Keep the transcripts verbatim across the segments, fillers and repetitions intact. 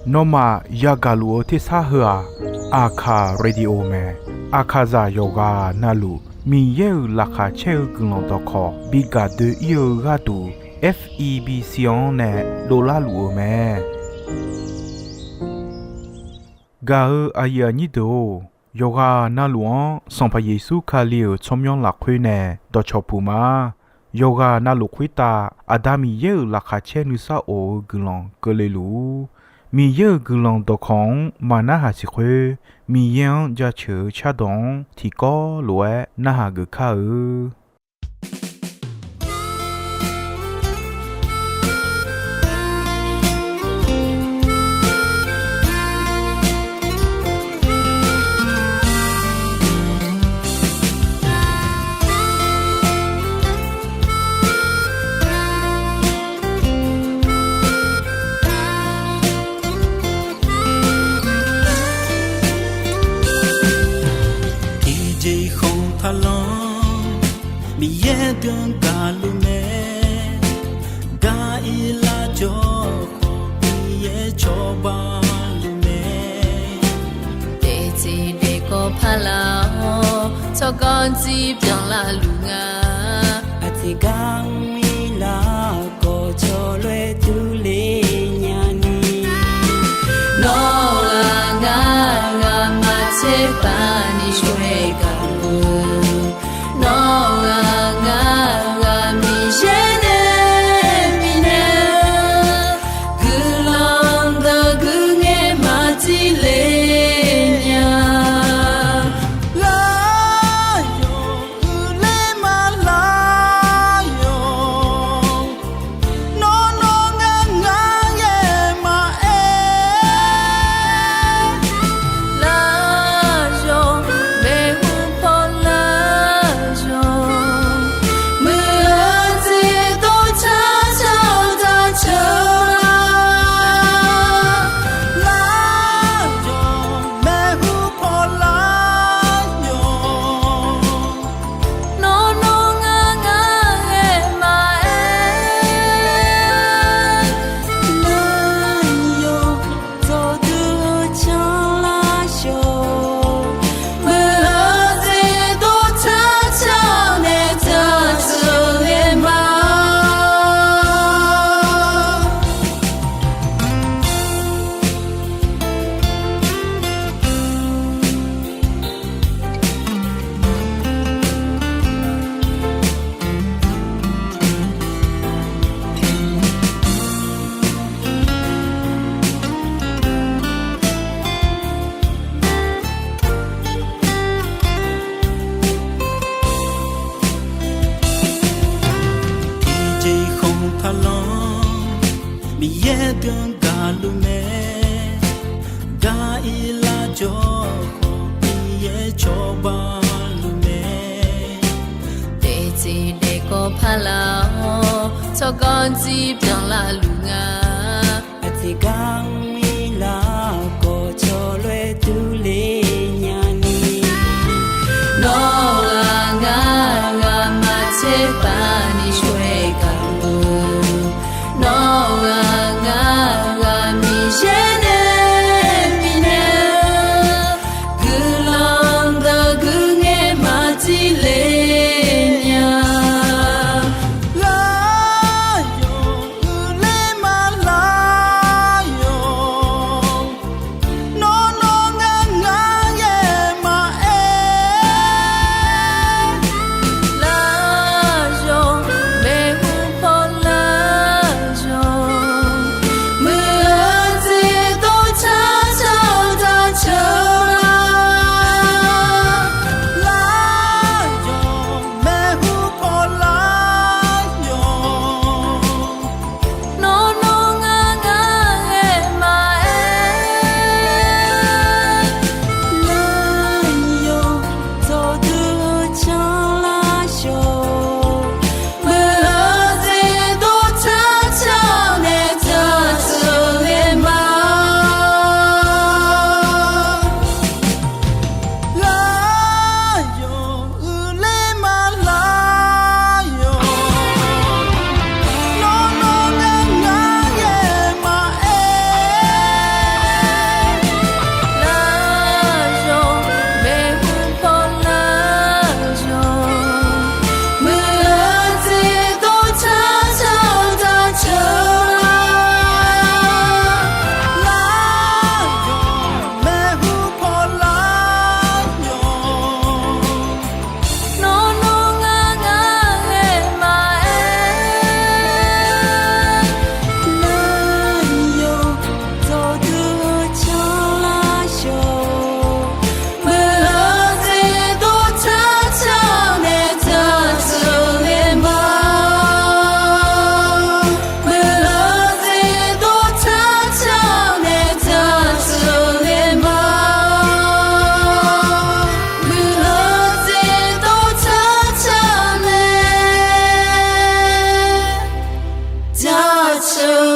Nawmaf yagaq luf-eu tersar heu-aq, Aqkaq Radio mae. Aqkaqzaq yawqghaq navluf Miqyaer-euq laqkhaq caer-eu guiqlanq dawqkawq bi gaq doe-ir-eu gharduq, F E B C-anr nae dovlar luf-eu mae. Gaq-eu aqyuif aqnyir deuq-or, yawqghaq navluf-anr Sanqpaq Yeqsur Kali-euq tsawrmyanr lafkhoer nae dawqcawq puq ma. Yawqghaq navluf khoertav Aqda Miqyaer-euq laqkhaq caer nuisar of-eu guiqlanq keuvle luf-ur. Miqyaer-euq guiqlanq dawqkawq-anr maqnarhaq siq khoer, Miqyaer-anr jaceuq-eu cardawq-anr tiqkawv lof-aer narhaq geuf kar-eu. Tiqjeq khanq taqlanr Miqyaer deuq gaqluf mae. Gar-ir lar jawr khawf Miqyaer cawba luf mae. Daefteq daefkawv paqlaq-awr tsawrganr dzir byanlar luf nga. Aqtiqgar mr-ir lar khawf cawloer durler nyani. Nawr-aq ngar ghaq maqtser paq ni shawr-aer gaq-eu. Nawr-aq ngar ghaq Miqyaer nae bifnaeq-eu guiqlanq dawq guiqngaer maqtile nya. Lar yawq uiqler ma lar yawq. Nawr nawr ngar ngar ghae maqaer. Lar yawq, maeqhu paw lar yawq. Muiq-eu jeq dov car car-awr car car. Lar yawq, maeqhu paw lar yawq. Nawr nawr ngar ngar ghae maqaer. Lar yawq, dawqdui-eu canlar yawq. Muiq-eu jeq dov car car-awr nae car car ghae ma. Tiqjeq khanq taqlanr Miqyaer deuq gaqluf mae. Gar-ir lar jawr khawf Miqyaer cawba luf mae. Daefteq daefkawv paqlaq-awr tsawrganr dzir byanlar luf nga. Aqtiqgar mr-ir lar khawf cawloer durler nyani. Nawr-aq ngar ghaq maqtser paq ni shawr-aer gaq-eu. Nawr-aq ngar ghaq Miqyaer nae bifnaeq-eu guiqlanq dawq guiqngaer maqtile nya. Lar yawq uiqler ma lar yawq.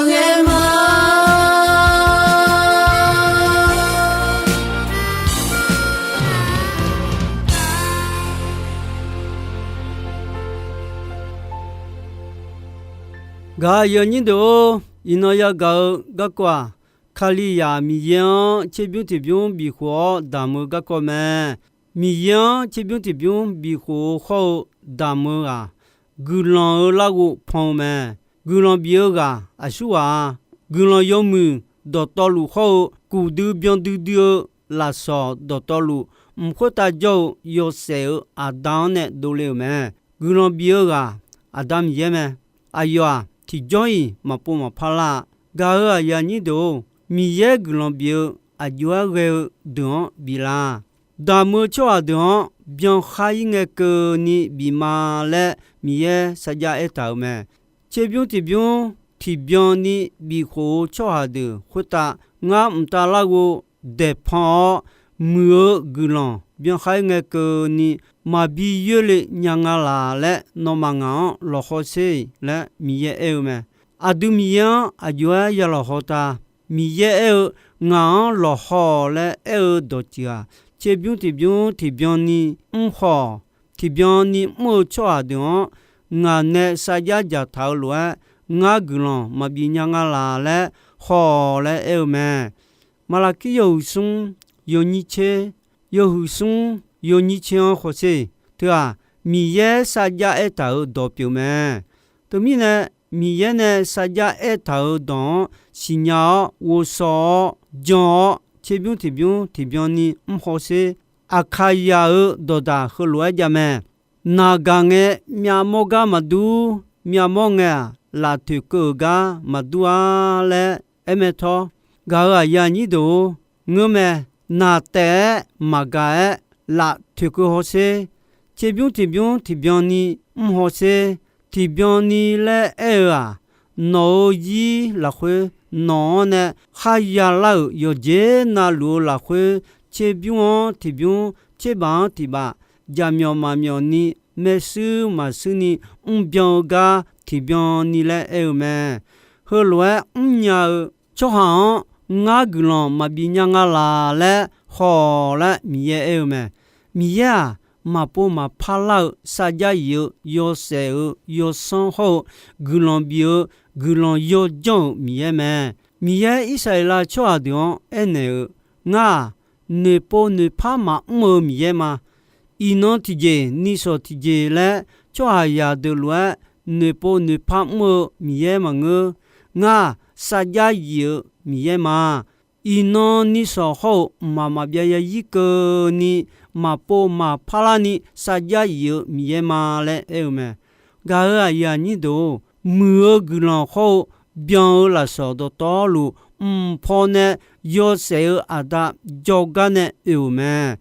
ghae ma. Gaq-eu aqyuif aqnyir deuq-or, iqnan yagaq-eu garkawv-aq, Kalizaq Miqyaer-anr tserbymr tiqbymr bifkhof-awr damq-eu garkawv mae. Miqyaer-anr tserbymr tiqbymr bifkhof-eu hawr-eu damq-eu ghaq, guiqlanq-eu larghov pan-eu mae. Guiqlanq bif-eu ghaq aqsurghaq-a. Guiqlanq yawmuiq dawqtawvluf hawr-eu kufdui byandui dui-eu lafsawq dawqtawvluf, mq khoertav jawr-eu yawshaef-euq aqda-anr nae dovle-euq mae. Guiqlanq bif-eu ghaq Aqda Miqyaer mae. Aqyawf-aq, tiqjawr-iq maqpov maqpar lar-a. Gaq-eu aqyuif aqnyir deuq-or, Miqyaer guiqlanq bif-eu aqjox-aer ghae-eu deuq-anr biflar. Damq-eu tsawrhaq deuq-anr byankhar-ir ngae keuvni bif ma laer Miqyaer sarjax aertaq-euq mae. Tserbymr tiqbymr tiqbyan ni bifkhof-eu tsawrhaq deuq khoertav, ngar mqtav larghov daeqpan-awr, muiq-eu guiqlanq byankhar-ir ngae keuvni maqbi yoerle nya nga laq laer, nawmaf ngaq-anr lawqhaw sher-iq laer Miqyaer aer-eu mae. Aqdui Miqyaer-anr aqjox-aer ya lawqhaw ta. Miqyaer aer-eu, ngaq-anr lawqhaw-awq laer aer-eu dawqtsuif-aq, tserbymr tiqbymr tiqbyan ni mr haw-awq. Tiqbyan ni mr-eu tsawrhaq deuq-anr ngaq nae sarjax dzaqtaq-eu lof-aer, ngar guiqlanq maqbif nya nga laq laer haw-awq laer aer-eu mae. Maqlaqkir yawhuiq smr yawnyir tser, yawhuiq smr yawnyir tser-anr hawsher. Teu-aq, Miqyaer sarjax aertaq-euq dawq pyeuf mae. Teumirnae, Miqyaer nae sarjax aertaq-euq dawq-anr siqnya-awr ghovshaw-awr jan-awr, tserbymr tiqbymr tiqbyan ni mr hawsher. Aqkaqyaq-euq dawqdaq heulof-aer jav mae. Naq gaq ngae myavmawr gar maqdur, myavmawr ngae-aq, laftoeq keuv-euq gar maqdur-a laer aer mae tawr. Gaq-eu aqyuif aqnyir deuq-or, ngeurmae. Naq taef-aer maqgaq-aer laftoeq keuv hawsher. Tserbymr tiqbymr tiqbyan ni mr hawsher. Tiqbyan ni laer aer-eu-aq, nawq-euq zir lafkhoer nawq-anr nae kharya lar-euq yawqjeq navluf-eu lafkhoer, tserbymr-anr tiqbymr, tserbaf-anr tiqbaf, jaqmyawf maqmyawf ni, maershuir maqshuir ni mrbyan-eu gar tiqbyan ni laer aer-eu mae. Heulof-aer mrnya-eu tsawrhaq-anr ngar guiqlanq maqbif nya nga laq laer haw-awq laer Miqyaer aer-eu mae. Miqyaer-aq, maqpov maqpar lar-eu sarjax yif-eu yawshaef-eu yawsanr hawr-eu guiqlanq bif-eu guiqlanq yawjanr-euq Miqyaer mae. Miqyaer Irsaqleqlav tsawrhaq deuq-anr aernaeq-eu, ngar-aq, noeqpov noeqpar maqmr-eu Miqyaer ma. Iqnan tiqjeq nishawq tiqjeq laer tsawrhaqzaq deuq lof-aer noeqpov noeqpar mr-eu Miqyaer maqngeur. Ngar-aq, sarjax yif-eu Miqyaer ma. Iqnan nishawq hawr-eu mqmaq maqbyav yazir keuvni, maqpov maqpar larni sarjax yif-eu Miqyaer ma laer aer-eu mae. Gaq-eu aqyuif aqnyir deuq-or, muiq-eu guiqlanq hawr-eu byan-eu lafsawq dawqtawvluf, mq paw nae yawshaef-eu aqda jawrgar nae oe-euq mae.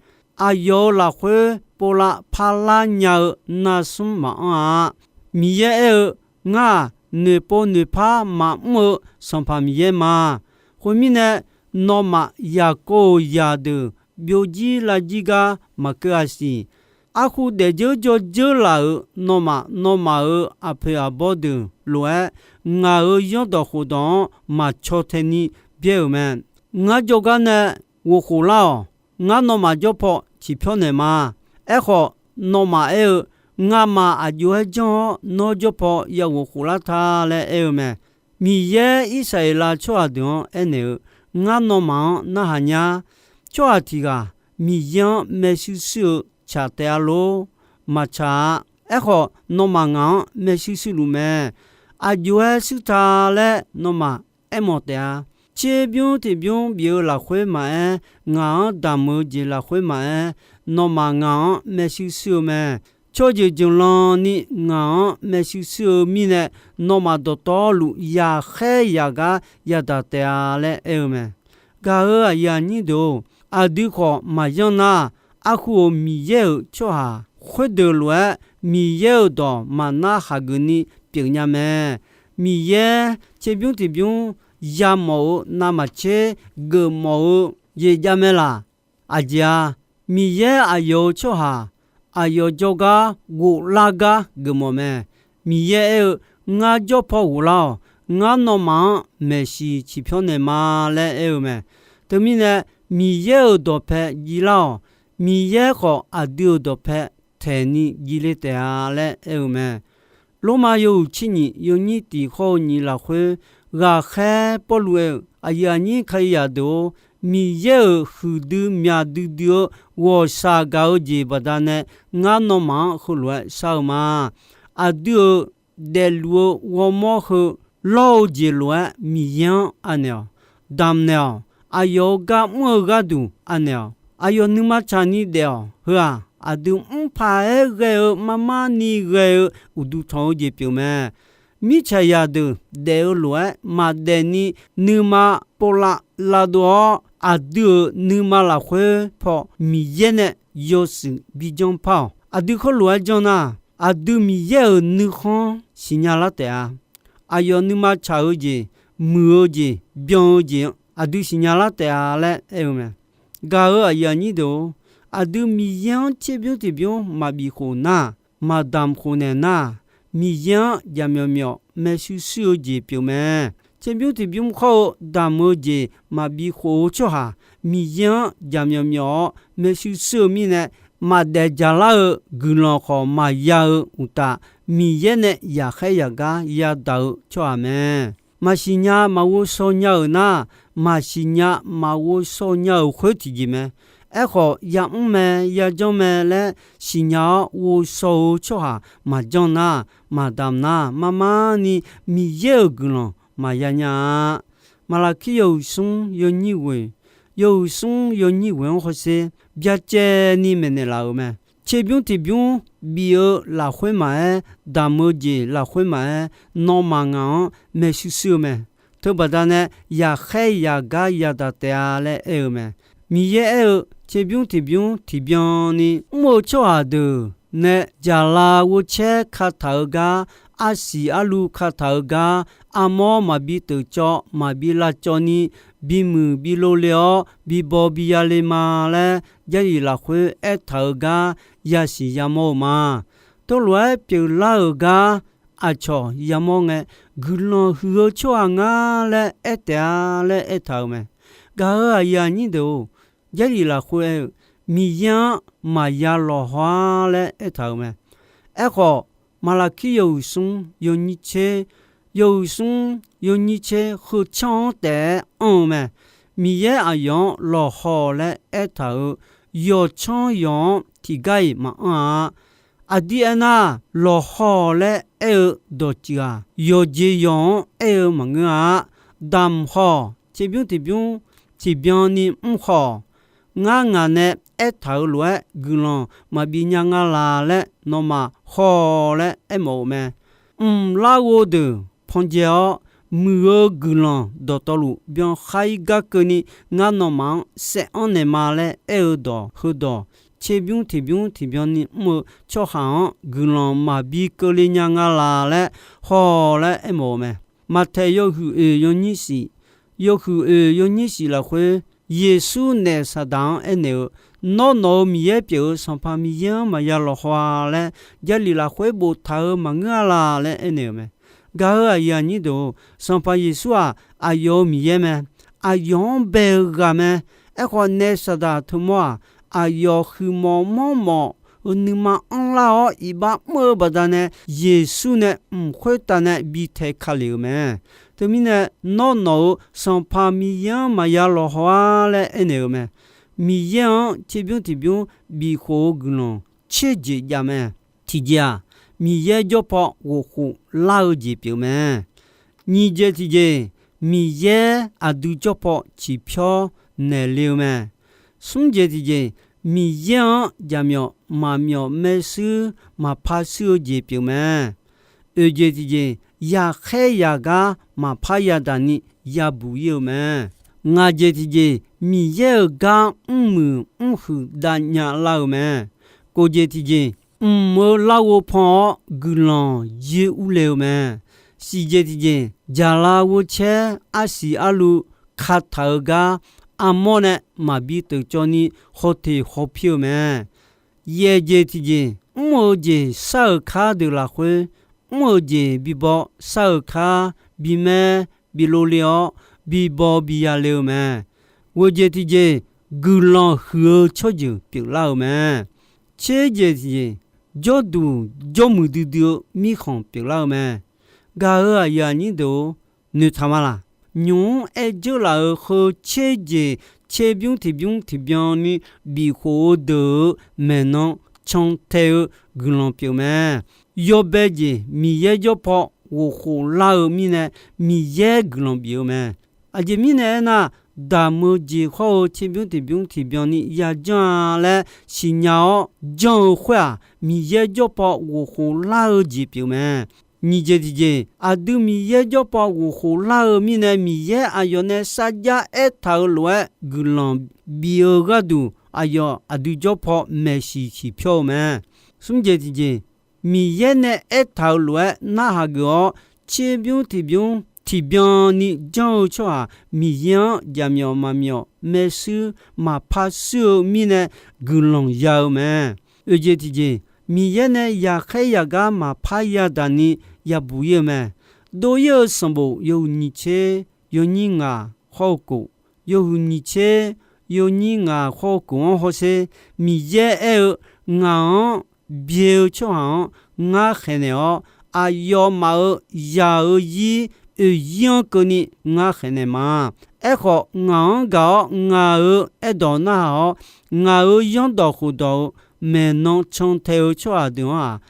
Aqyawf-euq lafkhoer povlav parlar nya-eu narsmr maqanr-a. Miqyaer aer-eu, ngar-aq, noeqpov noeqpar maqmr-eu Sanqpaq Miqyaer ma. Khoermirnae, nawmaf Yaqkov-euq zaqdeuq byovjir lavjir gar maqkeuv-a siq. Arkhu daefdzeur dzawdzeur laf-euq nawmaf, nawmaf-euq aqpoeq aqbawr deuq lof-aer, ngaq-euq zanrdawq khofdawq-anr maqcaw tae ni byaer-euq mae. Ngar jawrgar nae ghofkhof lar-awq. Ngar nawmaf jawr paw ciqpyawr naeq ma. Aerkhawf, nawmaf aer-eu, ngamaf aqjox-aer janr-awr nawr jawr paw ya ghofkhof lar ta laer aer-eu mae. Miqyaer Irsaqleqlav tsawrhaq deuq-anr aernaeq-eu, ngar nawmaf-anr narhaq nya. Tsawrhaq tiq ghaq Miqyaer-anr maershuir shuir-eu tsaq taef-a lor? Maqtsaq-a. Aerkhawf, nawmaf ngaq-anr maershuir shuir luf mae. Aqjox-aer shuir ta laer nawmaf aermawf taef-a. Tserbymr tiqbymr bif-eu lafkhoer maqaer, ngaq-anr damq-eu jeq lafkhoer maqaer, nawmaf ngaq-anr maershuir shuir-eu mae. Tsawrjeuq jeuqlan ni ngaq-anr maershuir shuir-eu mirnae, nawmaf dawqtawvluf yaqkhaer yaqgar yadaq taef-a laer aer-eu mae. Gaq-eu aqyuif aqnyir deuq-or, aqdui khawf maqyanr nar, arkhu-euq Miqyaer-euq tsawrhaq khoerdeuq lof-aer, Miqyaer-euq dawq maqnar hageuf ni pyeufnya mae. Miqyaer tserbymr tiqbymr yamawf-eu navmaqtser geufmawf-eu jeq jav mae laq? Aqjeq-a, Miqyaer aqyawf-euq tsawrhaq aqyawf jawrgar ghoflar gar geufmawf mae. Miqyaer aer-eu, ngar jawr paw ghoflar-awq. ngar nawmaf-anr maeqshi ciqpyawr naeq ma laer aer-eu mae. Teumirnae, Miqyaer-euq dawqpae jiv lar-awq. Miqyaer khawf aqdui-euq dawqpae taeqni jiv le taef-a laer aer-eu mae. Lormav yawhuiq tser nyiq yawnyir tiq khawr-eu nyiq lafkhoer, ghaqkhaer Pawrluv aer-eu, aqyuif aqnyir Kalizaq deuq-or, Miqyaer-euq huiqdui myaq duidui-eu ghawqshaq gaq-eu jeq baqdanae ngar nawmaf-anr heulof-aer shar-eu ma. Aqdui-euq daefluf-eu ghawrmawr heu lawr-eu jeq lof-aer Miqyaer-anr anaeq-awq, damqnaeq-awq. Aqyawf-euq gar mr-eu gharduq anaeq-awq. Aqyawf nuima tsaqni daef-awq. Heu-aq, aqdui mrpaq-aer ghae-eu marmarni ghae-eu uqduq tanq-eu jeq pyeuf mae. Mirtsaq zaqdeuq daef-eu lof-aer maqdaef ni nuima povlav lavdov-awr, aqdui-euq nuima lafkhoer paw Miqyaer nae yawshuif bi janr par-awq. Aqdui khoerlof-aer janr nar, aqdui Miqyaer-euq nuikhanr siqnya lar taef-a. Aqyawf nuima tsaq-eu jeq, muiq-eu jeq, byan-eu jeq-anr aqdui siqnya lar taef-a laer aer-eu mae. Gaq-euq aqyuif aqnyir deuq-or, aqdui Miqyaer-anr tserbymr tiqbymr maqbif khof nar, maqdamq khof naeq nar, Miqyaer-anr jaqmyawf myawf maershuir shuir-eu jeq pyeuf mae. Tserbymr tiqbymr khawr-eu damq-eu jeq maqbi khof-eu tsawrhaq, Miqyaer-anr jaqmyawf myawf-awr maershuir shuir-eu mirnae, maqdaef jaqlar-eu guiqlanq khawf maqya-eu uqtaf, Miqyaer nae yaqkhaer yaqgar yadaq-eu tsawrhaq mae. Maqsiq nya maqghovshaw nya-euq nar, maqsiq nya maqghovshaw nya-euq khoer tiqjeq mae. Aerkhawf, yamr mae, yajanr mae laer siqnya-awr ghovshaw-eu tsawrhaq maqjanr nar, maqdamq nar, marmarni Miqyaer-euq guiqlanq maqya nya-a. Maqlaqkir yawhuiq smr yawnyir ghoeq, yawhuiq smr yawnyir ghoeq-anr hawsher byacaevni maeqnaeq laf-euq mae. Tserbymr tiqbymr bif-eu lafkhoer maqaer, damq-eu jeq lafkhoer maqaer, nawmaf ngaq-anr maershuir shuir-eu mae. Teubaqda nae yaqkhaer yaqgar yadaq taef-a laer aer-eu mae. Miqyaer aer-eu, tserbymr tiqbymr tiqbyan ni mr-eu tsawrhaq deuq nae jaqlaf ghovcaer kataq-eu gar, arsiq arluv kataq-eu gar, armawr maqbi teuf cawv maqbi lavcawv ni, bimuiq bi lov le-awr bibaw biya le ma laer, Jarlif lafkhoer aertaq-eu gar yasiq yamawr-eu ma. Teulof-aer pyeuflar-euq gar aqcawq yamawr ngae, guiqlanq huiq-eu tsawrhaq ngar laer aer taef-a laer aertaq-euq mae. Gaq-euq aqyuif aqnyir deuq-or, Jarlif lafkhoer aer-eu, Miqyaer-anr maqya lawqhaw-ar laer aertaq-euq mae. Aerkhawf, Maqlaqkir yawhuiq smr yawnyir tser, yawhuiq smr yawnyir tser heu canr-anr taef-aer anr-eu mae. Miqyaer aqyawf-anr lawqhaw laer aertaq-euq yawqcanr yawq-anr tiqgar-iq maqanr-a. Aqdir aernar, lawqhaw laer aer-eu dawqtsuif-aq, yawqjeq yawq-anr aer-eu maqngeur-a. Damq haw, tserbymr tiqbymr tiqbyan ni mr haw, ngar ngaq nae aertaq-euq lof-aer guiqlanq maqbi nya nga laq laer nawmaf haw laer aermawf-eu mae. Mqlar ghov deuq pan dzae-awr, muiq-eu guiqlanq dawqtawvluf byankhar-ir gar keuvni ngar nawmaf-anr saeranr naeqma laer aer-eu dawq heudawq, tserbymr tiqbymr tiqbyan ni mr-eu tsawrhaq-anr guiqlanq maqbi keuvle nya nga laq laer haw laer aermawf-eu mae. Maqtaeq yawhuiq oeq yawnyir shif, yawhuiq oeq yawnyir shif lafkhoer, Yeqsur naef Saqdaq-anr aernaeq-eu, Nawr nawq-euq Miqyaer pyeuf-eu Sanqpaq Miqyaer-anr maqya lawqhaw-a laer, Jarlif lafkhoer boftaq-euq maqngeur-a laq laer aernaeq-euq mae. Gaq-euq aqyuif aqnyir deuq-or, Sanqpaq Yeqsur-aq, aqyawf-euq Miqyaer mae. Aqyawf-anr bae-eu ghaq mae. Aerkhawf, naef Saqdaq teumawr-aq, aqyawf huiqmawf manrmawf-eu nuima anrlar-awr iqbax mr-eu baqdanae, Yeqsur nae mq khoertav nae bi tae ka lef-euq mae. Teumirnae, Nawr nawq-euq Sanqpaq Miqyaer-anr maqya lawqhaw-ar laer aernaeq-euq mae. Miqyaer-anr tserbymr tiqbymr bifkhof-eu guiqlanq tser jeq jav mae. Tiqjeq-aq, Miqyaer jawrpaw ghofkhof lar-eu jeq pyeuf mae. Nyiq jeq tiqjeq, Miqyaer aqdui jawrpaw ciqpyawr naeqle-eu mae. Smr jeq tiqjeq, Miqyaer-anr jaqmyawf maqmyawf maershuir maqpar shuir-eu jeq pyeuf mae. Oeq jeq tiqjeq, yaqkhaer yaqgar maqpar yadaq ni yabuq ir-eu mae. Ngaq jeq tiqjeq, Miqyaer-euq gar mrmuiq mrhuiq dav nya lar-eu mae. Kof jeq tiqjeq, mq-eu larghov pan-awr guiqlanq yoer urle-eu mae. Siq jeq tiqjeq, jaqlaf ghovcaer arsiq arluv kataq-eu gar armawr nae maqbi teuf cawv ni hawteq hawpir-eu mae. Yaef jeq tiqjeq, mr-eu jeq shar-euq kar deuq lafkhoer, mr-eu jeq bibaw shar-euq kar bimaer bif lov le-awr, bibaw biya le-eu mae. Ghoeqjeq tiqjeq, guiqlanq huiq-eu tsawrjeuq pyeuflar-eu mae. Tserjeq tiqjeq, jawrduq jawrmuiq duidui-eu mirkhanq pyeuflar-eu mae. Gaq-euq aqyuif aqnyir deuq-or, noeqtaq ma laq? Nymq-mr aer dzeurlaf-euq heu tserjeq tserbymr tiqbymr tiqbyan ni bifkhof-eu deuq-euq maeqnan cantae-eu guiqlanq pyeuf mae. Yawbae jeq Miqyaer jawr paw ghofkhof lar-eu mirnae, Miqyaer guiqlanq bif-eu mae. Aqjeq mirnae aernar, damq-eu jeq hawr-eu tserbymr tiqbymr tiqbyan ni yajanr-a laer siqnya-awr janr-eu khoer-aq, Miqyaer jawr paw ghofkhof lar-eu jeq pyeuf mae. Nyiq jeq tiqjeq, aqdui Miqyaer jawr paw ghofkhof lar-eu mirnae, Miqyaer aqyawf nae sarjax aertaq-euq lof-aer guiqlanq bif-eu gharduq, aqyawf aqdui jawr paw maeqshiq shiq pyawr-eu mae. Smr jeq tiqjeq, Miqyaer nae aertaq-euq lof-aer narhaq geuf-awr, tserbymr tiqbymr tiqbyan ni janr-eu tsawrhaq, Miqyaer-anr jaqmyawf maqmyawf maershuir maqpar shuir-eu mirnae guiqlanq ya-eu mae. Oeq jeq tiqjeq, Miqyaer nae yaqkhaer yaqgar maqpar yadaq ni yabuq ir-eu mae. Dov ir-eu sanqbof yawhuiq nyiq tser yawnyir ngaq hawr-eu kof, yawhuiq nyiq tser yawnyir ngaq hawr-eu kof-anr hawsher, Miqyaer aer-eu, Ngaq-anr byae-eu tsawrhaq-anr ngar khaeqnaeq-awr, aqyawfmaf-euq yaq-euq zir oeq zir-anr keuvni ngar khaeqnaeq ma. Aerkhawf, ngaq-anr gaq-awr ngaq-euq aerdawq narhaq-awr, ngaq-euq zanrdawq khofdawq-euq maeqnan cantae-eu tsawrhaq deuq-anr-aq,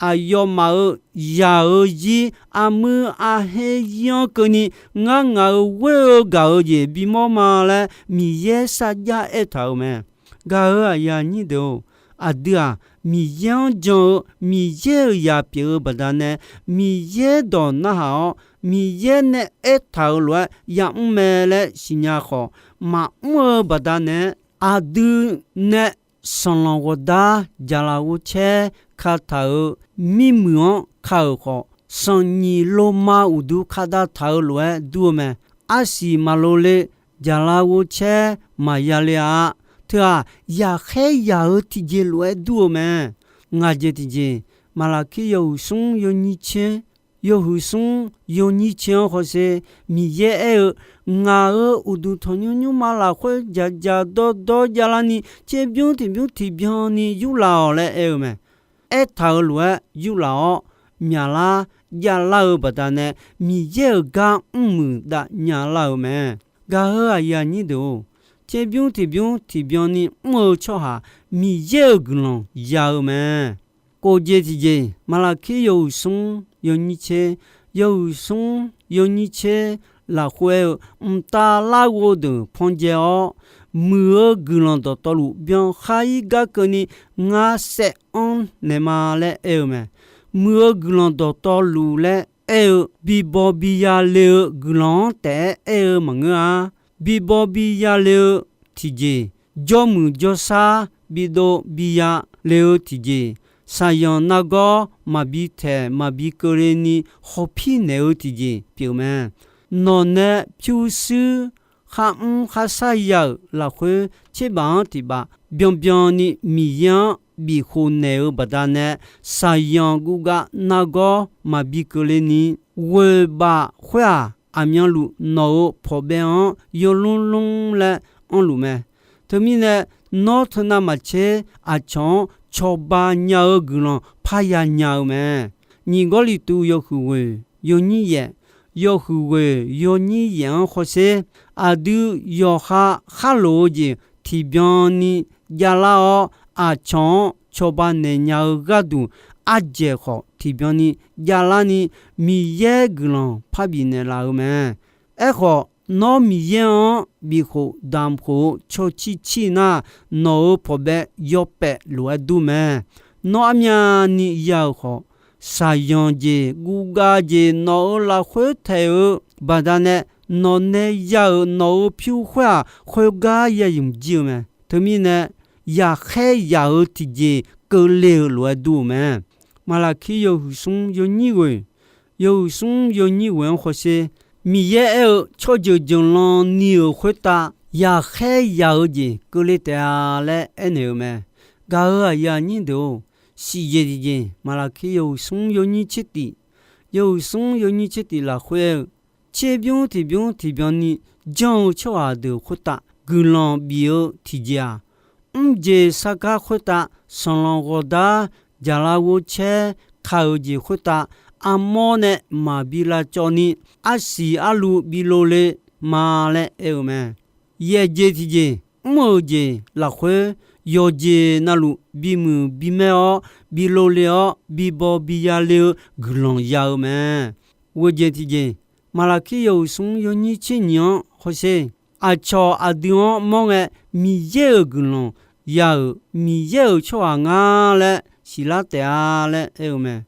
aqyawfmaf-euq yaq-euq zir armuir arher zir-anr keuvni ngar ngaq-euq ghoer-eu gaq-eu jeq bimawr ma laer Miqyaer sarjax aertaq-euq mae. Gaq-euq aqyuif aqnyir deuq-or, aqdui-aq, Miqyaer-anr jan-eu Miqyaer-euq yaq pyeuf-eu baqdanae, Miqyaer dawq narhaq-awr, Miqyaer nae aertaq-euq lof-aer yamr mae laer siqnya khawf, maqmr-eu baqdanae, aqdui nae sanqlanq ghawqdar jaqlaf ghovcaer kataq-euq mirmuiq-anr ka-euq khawf, sanqnyiq loma uqdu kadav taq-eu lof-aer dur-eu mae. Arsiq maqlo le, jaqlaf ghovcaer maqya le-a. Teu-aq, yaqkhaer yaq-eu tiqjeq lof-aer dur-eu mae. Ngaq jeq tiqjeq, Maqlaqkir yawhuiq smr yawnyir tser, yawhuiq smr yawnyir tser-anr hawsher, Miqyaer aer-eu, Ngaq-euq uqduq tanqnymr nymrma lafkhoer dzaqdzaq dawrdawr javlarni, tserbymr tiqbymr tiqbyan ni yurlaf-awq laer aer-eu mae. Aertaq-euq lof-aer yurlaf-awr, myaqlar javlar-eu baqdanae, Miqyaer-euq gar mrmuiq dav nyalar-euq mae. Gaq-euq aqyuif aqnyir deuq-or, tserbymr tiqbymr tiqbyan ni mr-eu tsawrhaq, Miqyaer-euq guiqlanq ya-eu mae. Kof jeq tiqjeq, Maqlaqkir yawhuiq smr yawnyir tser, yawhuiq smr yawnyir tser lafkhoer-eu, mqtav larghov deuq pan dzae-awr, muiq-eu guiqlanq dawqtawvluf byankhar ir gar keuvni ngar saev anr naeq ma laer aer-eu mae. Muiq-eu guiqlanq dawqtawvluf laer aer-eu, bibaw biya le-eu guiqlanq-anr taef-aer aer-eu maqngeur-a. Bibaw biya le-eu tiqjeq, jawrmuiq jawrsar bidov biya le-eu tiqjeq, shaqzanq nargawr maqbi taeq maqbi keuvle ni hawpir naeq-eu tiqjeq pyeuf mae. Nawq nae pyurshuir kharmr kharshar ya-euq lafkhoer, tserbaf-anr tiqbaf byanbyan ni Miqyaer-anr bifkhof naeq-eu baqdanae, shaqzanq guvgav nargawr maqbi keuvle ni, ghoeq baf khoer-aq, aqmyanluf nawq-euq pawqbae-anr yawlmr lmr laer anrluf mae. Teumirnae, nawr teunav maqtser aqcawq-anr cawba nya-eu guiqlanq parya nya-eu mae. Nyiq Gawrliqtu yawhuiq ghoeq yawnyir yaef, yawhuiq ghoeq yawnyir yaef-anr hawsher, aqdui yawqha kharloq-eu jeq tiqbyan ni javlar-awr, aqcawq-anr cawba naeq nya-eu gharduq, ardzaeq khawf tiqbyan ni javlar ni, Miqyaer guiqlanq parbif naeqlaf-eu mae. Aerkhawf, nawr Miqyaer-anr bifkhof damqkhof-eu tsawrcir cir nar, nawq-euq pawqbae yawpaef lof-aer dur mae. Nawr armyavni ya-euq khawf, shaqzanq jeq guvgav jeq nawq-euq lafkhoer taeq-eu baqdanae, nawq nae ya-euq nawq-euq pyur khoer-aq, khoergar ya ymq jir-eu mae. Teumirnae, yaqkhaer yaq-eu tiqjeq keuvle-eu lof-aer dur-eu mae. Maqlaqkir yawhuiq smr yawnyir ghoeq, yawhuiq smr yawnyir ghoeq-anr hawsher, Miqyaer aer-eu, tsawrjeuq jeuqlan ni-euq khoertav yaqkhaer yaq-eu jeq keuvle taef-a laer aernaeq-eu mae. Gaq-euq aqyuif aqnyir deuq-or, siqjeq tiqjeq, Maqlaqkir yawhuiq smr yawnyir tser tif, yawhuiq smr yawnyir tser tif lafkhoer-eu, tserbymr tiqbymr tiqbyan ni janr-eu tsawrhaq deuq khoertav guiqlanq bif-eu tiqjeq-aq, mrjeq sargar khoertav sanqlanq ghawqdar jaqlar ghovcaer ka-euq jeq khoertav armawr nae maqbi lavcawv ni arsiq arluv bi lov le ma laer aer-eu mae. Yaeq jeq tiqjeq, mr-euq jeq lafkhoer yawqjeq navluf bimuiq bimaer-awr, bi lov le-awr, bi baw bi ya le-eu guiqlanq ya-eu mae. Ghoeq jeq tiqjeq, Maqlaqkir yawhuiq smr yawnyir tser nyiq-anr hawsher, aqcawq aqdui-anr mawr ngae, Miqyaer-euq guiqlanq ya-euq Miqyaer-euq tsawrhaq ngar laer siqlar taef-a laer aer-eu mae.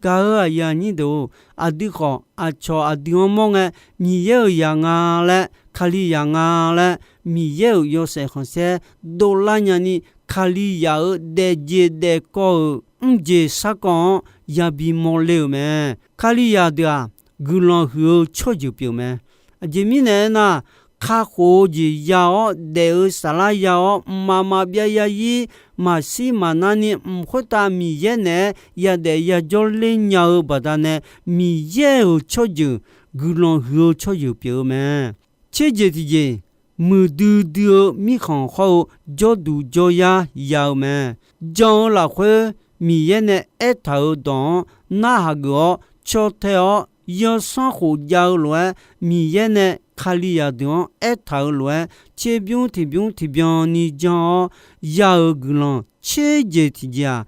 Gaq-euq aqyuif aqnyir deuq-or, aqdui khawf aqcawq aqdui-anr mawr ngae, Miqyaer-euq zaq nga laer, Kalizaq nga laer, Miqyaer-euq yawshaef khanqsaer dovlar nyani, Kalizaq-euq daefjeq daefkawv-euq mrjeq sarkawv-anr yabi mawrler-euq mae. Kalizaq deuq-aq, guiqlanq huiq-eu tsawrjeuq pyeuf mae. Aqjeq mirnae aernar, kakhof-eu jeq ya-awr, daef-eu saflar ya-awr, mqmaq maqbyav yarzir, maqshir maqnar ni mq khoertav Miqyaer naeq-aer yadaef yajawr ler nya-eu baqdanae, Miqyaer-euq tsawrjeuq guiqlanq huiq-eu tsawrjeuq pyeuf-eu mae. Tserjeq tiqjeq, muiqdui dui-eu mirkhanq khawr-eu jawrduq jawryar ya-eu mae. Jan-eu lafkhoer Miqyaer nae aertaq-euq dawq-anr narhaq geuf-awr caw tae-awr, yawsanr khof jav-eu lof-aer, Miqyaer nae Kalizaq deuq-anr aertaq-euq lof-aer, tserbymr tiqbymr tiqbyan ni jan-awr ya-euq guiqlanq tserjeq tiqjeq-aq,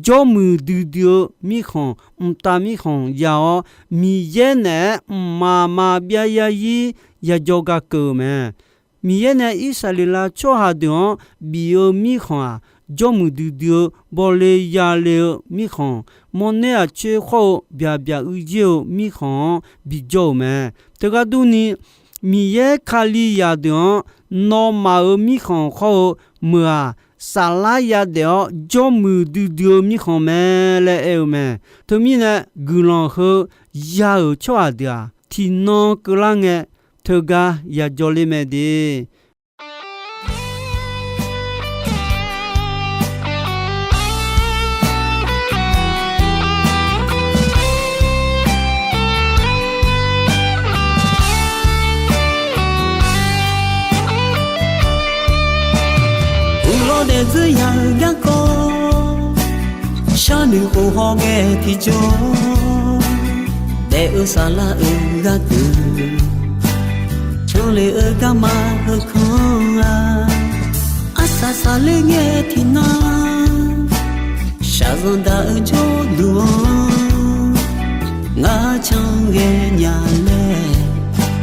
jawrmuiq duidui-eu mirkhanq, mqtav mirkhanq ya-awr, Miqyaer naeq-aer mqmaq maqbyav yarzir yajawr gar keuv-eu mae. Miqyaer nae Irsaqleqlav tsawrhaq deuq-anr bif-eu mirkhanq-aq, jawrmuiq duidui-eu bawle yale-eu mirkhanq, mawrner aqcoer khawr-eu byaqbyaq uiqjer-eu mirkhanq-anr bijawr-euq mae. Teugar durni, Miqyaer Kalizaq deuq-anr nawmaf-euq mirkhanq khawr-eu meuq-aq, saflar yadaef-awr jawrmuiq duidui-eu mirkhanq mae laer aer-eu mae. Teumirnae, guiqlanq heu ya-euq tsawrhaq deuq-aq, tiqnan keuvlar ngae, teugar yajawr ler mae de. Uqlawr daefdzeur ya-eu garkawv, sharnoeq khof haw ghae tiqjawr, daef-eu saflar-euq gharduq, canle-eu garma heukanr-a, arsaq saqler ngae tiqnan, shaqzanq daq-eu jawrduq-anr, ngar can ghae nya laer,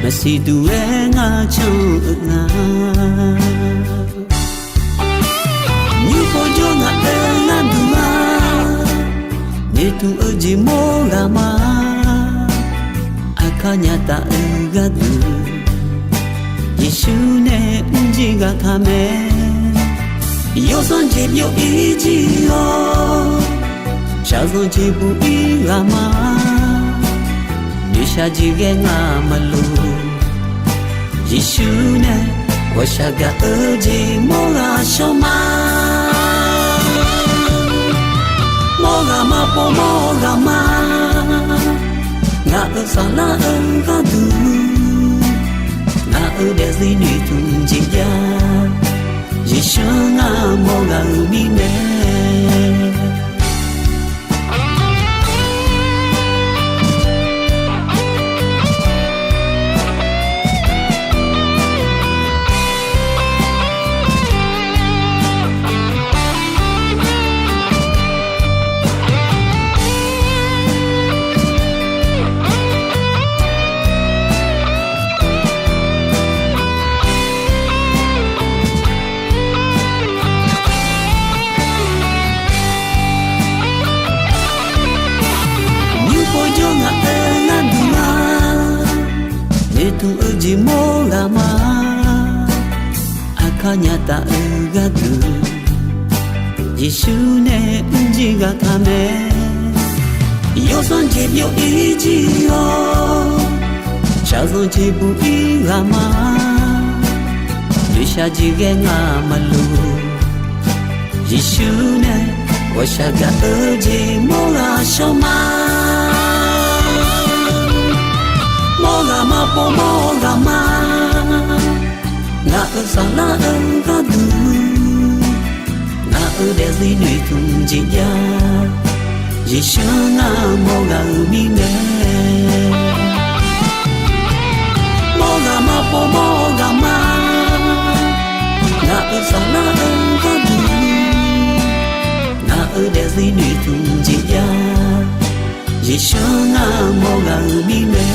maqsiq duq-aer ngar can-eu nga. Nymr pov jawr ngaq-euq gharduq-a, noeqtmq-eu jeq mawr ghaq ma. Aqkar nya taf-eu gharduq, Yeqsur nae mrjir ghaq taq mae. Yawsanr jeq byov-ir jir-awr, shaqzanq jeq buq-ir ghaq ma. Noeqshaq jeq ghae ngaq maqloq, Yeqsur nae ghawqshaq gaq-eu jeq mawr ghaq shawr ma. Mawr ghaq ma pov mawr ghaq ma. Ngaq-euq saflar-eu gharduq, ngaq-euq daefzir noeqtmq jeq jav, Yeqsur ngar mawr ghaq-euq mirnae. Nymr pov jawr ngaq-euq gharduq ma. Noeqtmq-eu jeq mawr ghaq ma. Aqkar nya taf-eu gharduq, Yeqsur nae mrjir ghaq taq mae. Yawsanr jeq byov-ir jir-awr, shaqzanq jeq buq-ir ghaq ma. Noeqshaq jeq ghae ngaq maqloq, Yeqsur nae ghawqshaq gaq-eu jeq mawr ghaq shawr ma. Mawr ghaq ma Povmawr-eu ghaqma, ngaq-euq saflar-eu gharduq, ngaq-euq daefzir noeqtmq jeq jav, Yeqsur ngar mawr ghaq-euq mirnae. Mawr ghaqma, povmawr-eu ghaqma, ngaq-euq saflar-eu gharduq, ngaq-euq daefzir noeqtmq jeq jav, Yeqsur ngar mawr ghaq-euq mirnae.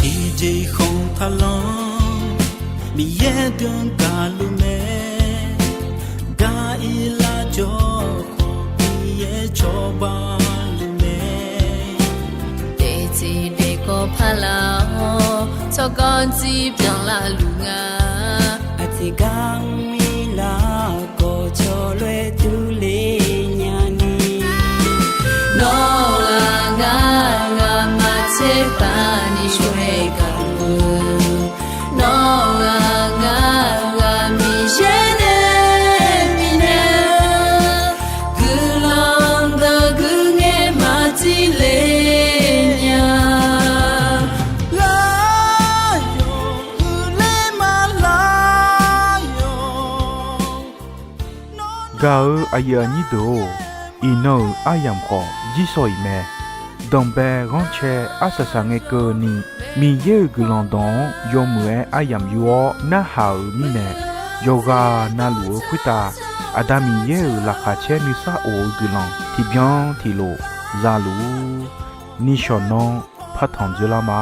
Tiqjeq khanq taqlanr, Miqyaer dm gaqluf mae. Gar-ir lar jawr khawf, Miqyaer cawba luf mae. Daefteq daefkawv paq laf-awr, tsawrganr jir byanlar luf nga. Aqtiq gar mr-ir lar khawf, cawloer durler nyani. Nawr-aq ngar, ngar maqtser paq ni shawr-aer gaq-eu. Nawr-aq ngar, ngar Miqyaer nae bifnaeq-eu guiqlanq deuq guiqngaer maqtser le nya. Lar yawq huiqler ma lar yawq. Gaq-eu aqyuif aqnyir deuq-or, iqnan-euq aryamq khawf jirsawq iq mae. Danqbae ghanrcae arsaq saqngae keuvni, Miqyaer-euq guiqlanq dawq-anr yawmuiq-aer aryamq yur-awr narhaq-euq mirnae, yawqghaq navluf-eu khoertav Aqda Miqyaer-euq laqkhaq caer nuisar of-eu guiqlanq tiqbyan tiqlof za luf-ur. Nishawq nanr partanq dzoerlar ma.